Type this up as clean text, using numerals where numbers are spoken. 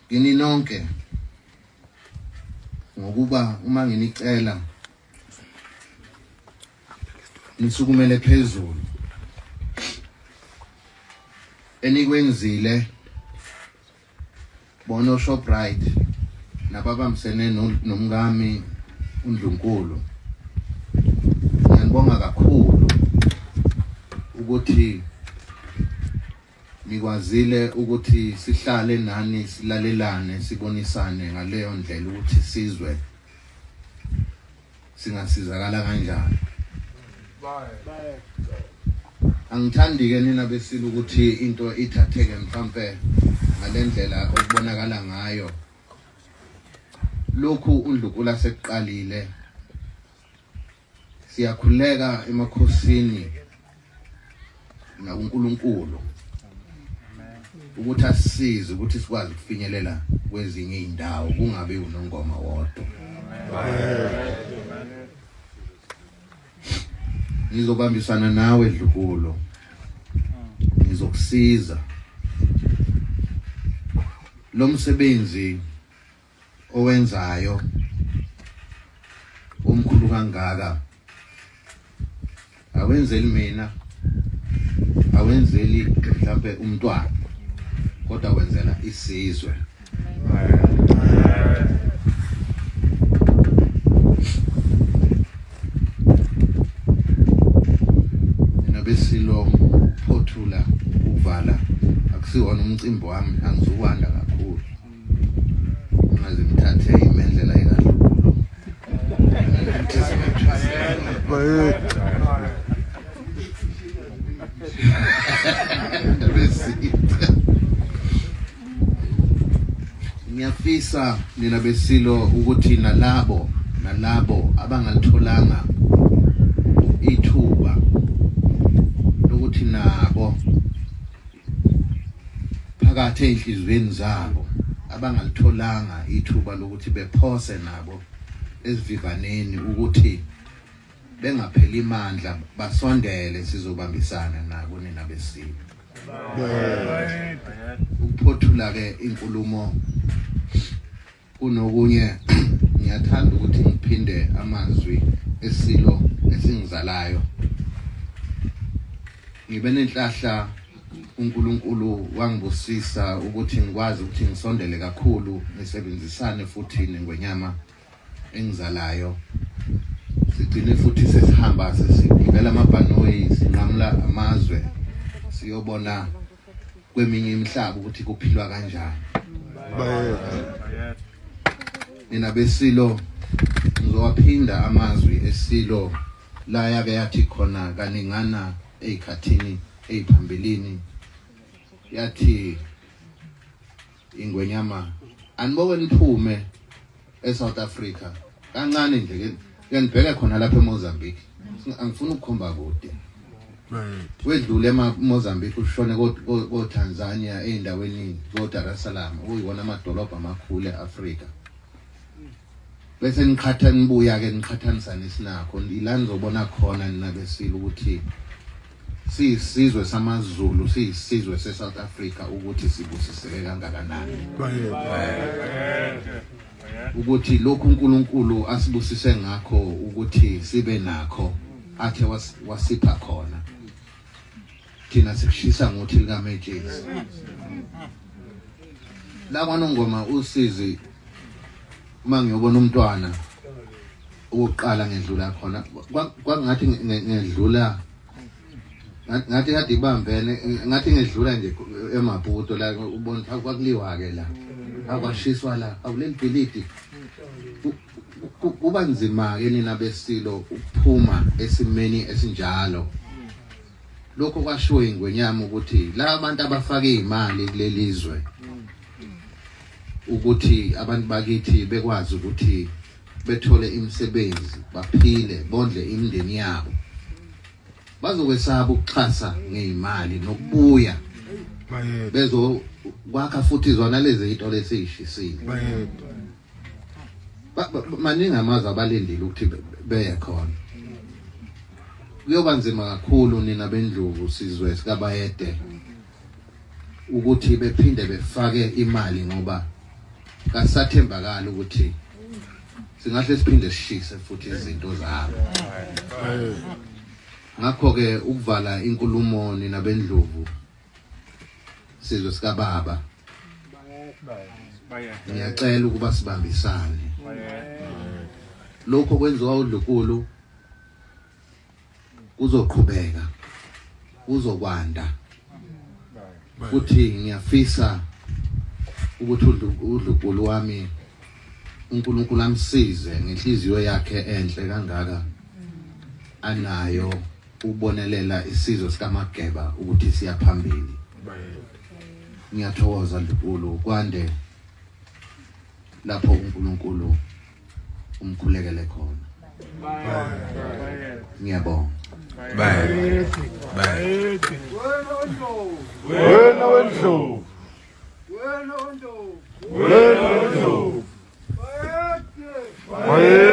Kini nonke ngokuba uma nginicela nisukumele phezulu enikwenzile bona oShoprite nababambisene nomkami uNdlunkulu ngiyanibonga kakhulu ukuthi nikwazile ukuthi sihlale nani silalelane sibonisane ngaleyo ndlela ukuthi sizwe singasizakala kanjani. Angithandi-ke nina besilo ukuthi into ithatheke mhlampe ngalendlela okubonakala ngayo. Lokhu uNdlunkulu asekuqalile siyakhuleka emakhosini nakuNkulunkulu ukuthi asisize ukuthi sikwazi ukufinyelela kwezinye izindawo kungabi unongoma wodwa. Ngizobambisana nawe Dlukulo, ngizokusiza lo msebenzi owenzayo omkhulu kangaka awenzeli mina awenzeli mhlampe umntwana kodwa wenzela isizwe. Mina besilo phothula uvala akusiwona umcimbi wami angizukwanda kakhulu. Ngaze ngithathe imendlela ekaDlukulo. Ngiyafisa nina besilo ukuthi nalabo nalabo abangalitholanga ithuba lokuthi nabo phakathi ezinhlizweni zabo abangalitholanga ithuba lokuthi bephose nabo esivivaneni ukuthi bengapheli mandla basondele sizobambisana nabo nina besilo. Ukuphothula ke inkulumo Kunokunye ngiyathanda ukuthi ngiphinde amazwi esilo esingizalayo. Ngibe nenhlahla uNkulunkulu wangibusisa ukuthi ngikwazi ukuthi ngisondele kakhulu ngisebenzisane futhi nengwenyama engizalayo. Sigcine futhi sesihamba sesigibela amabhanoyi sinqamula amazwe siyobona kweminye imihlaba ukuthi kuphilwa kanjani. Nina besilo ngizowaphinda amazwi esilo la yake yathi khona kaningana ey'khathini ey'phambilini yathi ingwenyama aniboke niphume eSouth Africa kancane nje ke ke nibheke khona lapha eMozambique angifuni ukukhomba kude wedlule eMozambique ushone ko Tanzania ezindaweni ko Dar es Salaam okuyiwona amadolobha amakhulu eAfrika bese niqhatha nibuya ke niqhathanisa nesinakho ila nizobona khona nina besilo ukuthi siyisizwe samaZulu siyisizwe seSouth Africa ukuthi sibusiseke kangakanani ukuthi lokhu uNkulunkulu asibusise ngakho ukuthi sibe nakho athe wasipha khona thina sikushisa ngothi likametshisi la kwaNongoma usizi uma ngiyobona umntwana okokuqala ngedlula khona kwangathi ngedlula ngathi kade ibambene ngathi ngedlula nje eMaputo la ubona kwakuliwa ke la akwashiswa la akuleli bhilidi kuba nzima ke nina besilo ukuphuma esimeni esinjalo. Lokho kwashiwo ingwenyama ukuthi la abantu abafake imali kuleli zwe ukuthi abantu bakithi bekwazi ukuthi bethole imisebenzi baphile bondle imindeni yabo bazokwesaba ukuxhasa ngeyimali nokubuya bezo kwakha futhi zona lezi zitolo esizishisile. Maningi amazwe abalindile ukuthi beye khona. Kuyoba nzima kakhulu nina bendlovu sizwe sikaBayede ukuthi bephinde befake imali ngoba Kasathembakala ukuthi singahle siphinde sishise futhi izinto zabo. Ngakho-ke ukuvala inkulumo nina bendlovu sizwe sikababa ngiyacela ukuba sibambisane lokho kwenziwa udlukulu kuzoqhubeka kuzokwanda futhi ngiyafisa ukuthi udlukulu wami uNkulunkulu amsize ngenhliziyo yakhe enhle kangaka anayo ukubonelela isizwe sikaMageba ukuthi siya phambili. Ngiyathokoza Ndlunkulu kwande lapho uNkulunkulu umkhulekele khona. Ngiyabonga. Bayede. Bayede. Wena wendlovu. Wena wendlovu. Wena wendlovu. Bayede.